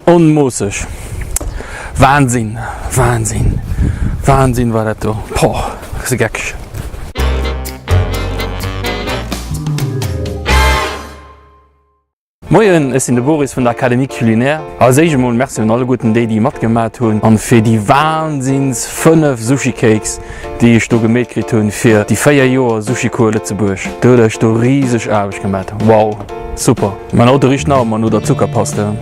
Onmoosseg! Wahnsinn! Wahnsinn! Wahnsinn war dat do! Poh, se geckeg! Moien, ech sinn de Boris vun der Académie Culinaire. Als éischt emol Merci un alleguerten déi, déi matgemat hunn an fir déi wahnsinns 5 Sushi Cakes, déi ech do gemeet kritt hunn fir déi 4 Joer Sushi Cours Lëtzebuerg. Do hutt der iech do riseg Aarbecht gemat. Wow! Super! Mein Auto richt nach emmer no der Zuckerpaste.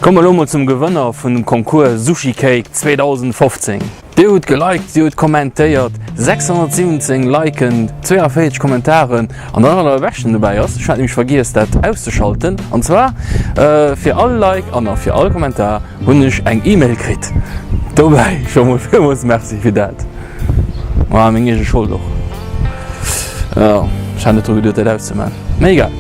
Komme elo mol zum Gewënner vun dem Concours Sushi Cake 2015. Dir hutt geliked, dir hutt kommentéiert, 617 Liken, 42 Kommentaren an dat allerbeschten dobäi ass, ech hat nämlech vergiess dat auszeschalten, an zwar fir all Like an a fir all Kommentar hunn ech eng Email kritt. Dobäi scho mol villmools Merci fir dat. Ah, meng eege Schold och. Jo, ech hat net dru geduet dat auszemaachen. Mee egal.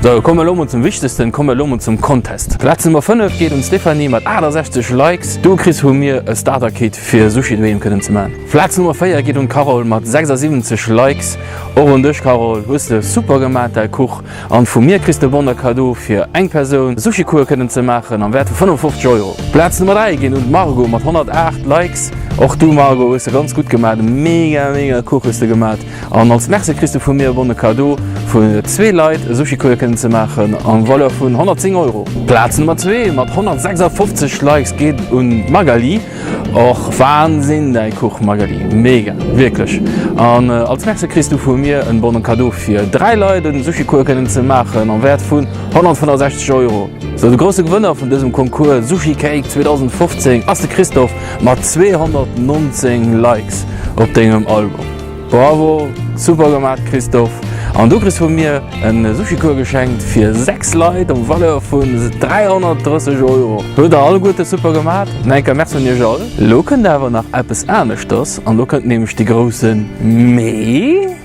Sou, komme elo mol zum Wichtegsten, komme elo mol zum Contest. Plaz Nummer 5 geet un d'Stéphanie mat 68 Likes. Du kriss vu mir e Starter Kit fir Sushi doheem kënnen ze man. Plaz Nummer 4 geet un d'Carole mat 76 Likes. Och un dech Carole, hues de super gemat däi Kuch. An vu mir kriss de Bon de Cadeau fir eng Persoun Sushi Cours kënnen ze maachen am Wäert vu 55 Euro. Plaz Nummer 3 geet un d'Margot mat 108 Likes. Och du Margot hues de ganz gutt gemat, mega mega Kuch hues de gemat an als Merci kriss de vu mir e Bon de Cadeau fir zwee Leit e Sushi Cours kënnen ze maachen am Valeur vun 110 Euro. Plaz Nummer 2 mat 156 Likes geet un d'Magali. Och Wahnsinn däi Kuch Magali, mega, wierklech! An als Merci kriss du vu mir en Bon Cadeau fir 3 Leit en Sushi Cours kënnen ze maachen am Wäert vun 165 Euro. Sou de grousse Gewënner vun dësem Concours Sushi Cake 2015 ass de Christophe mat 219 Likes op dengem Album. Bravo, super gemat Christophe! An du kriss vu mir en Sushi Cours geschenkt fir 6 Leit am Valeur vun 330 Euro. Hutt der alleguerte super gemat, nach eng Kéier Merci un iech all. Lo kënnt awer nach eppes aneschters an lo kënnt nämlech de grousse Mee.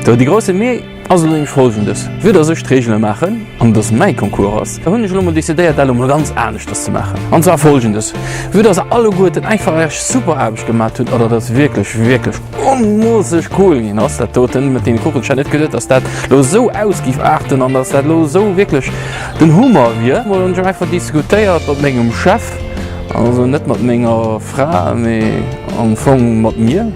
Sou, de grousse Mee. Ass elo nämlech folgendes, Vue dass ech d'Reegele maachen an dass mäi Concours ass, hunn ech elo mol decidéiert dat elo mol ganz aneschters ze maachen. An zwar folgendes, Vue dass der alleguerten einfach iech super Aarbecht gemat hutt oder dass wierklech, wierklech onmoosseg cool ginn ass dat doten mat deene Kuchen, ech hat net geduet dass dat elo esou aus giff aarten an dass dat elo esou wierklech den Hummer wier, hunn ech einfach diskutéiert mat mengem Chef, also net mat menger Fra, mee am Fong mat mir.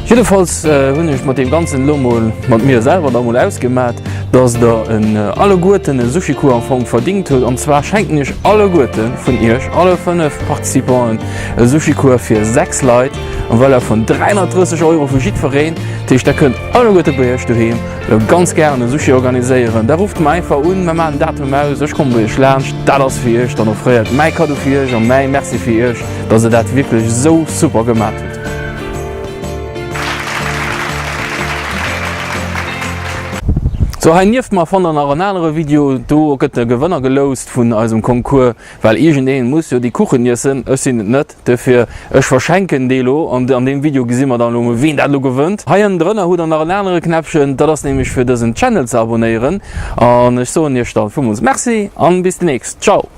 Jiddefalls hunn ech mat deem Ganzen elo mol mat mir selwer da mol ausgemat, dass der en alleguerten e Sushi-Cours am Fong verdingt hutt. An zwar schenken ech alleguerte vun iech, alle 5 Participanten, e Sushi-Cours fir 6 Leit am Valeur vun 330 Euro fir jiddwereen. Dat heescht, der kënnt alleguerte bei iech doheem elo ganz gären e Sushi organiséieren. Da rufft mer einfach un, mer maachen en Datum aus, ech komme bei iech laanscht. Dat ass fir iech dann offréiert, mäi Kaddo fir iech a mäi Merci fir iech, dass der dat wierklech esou super gemat hutt. Sou, hei nieft mer fannt der nach en anere Video, do gëtt de Gewënner geloust vun eisem Concours, well iergendeen muss jo déi Kuchen iessen, ech sinn et net, duerfir ech verschenken dee lo an an deem Video gesi mer dann elo mol ween dat elo gewënnt. Hei ënnendrënner hutt der nach en anere Knäppchen, dat ass nämlech fir dësen Channel ze abonéieren an ech soen iech dann villmools Merci an bis demnächst, ciao!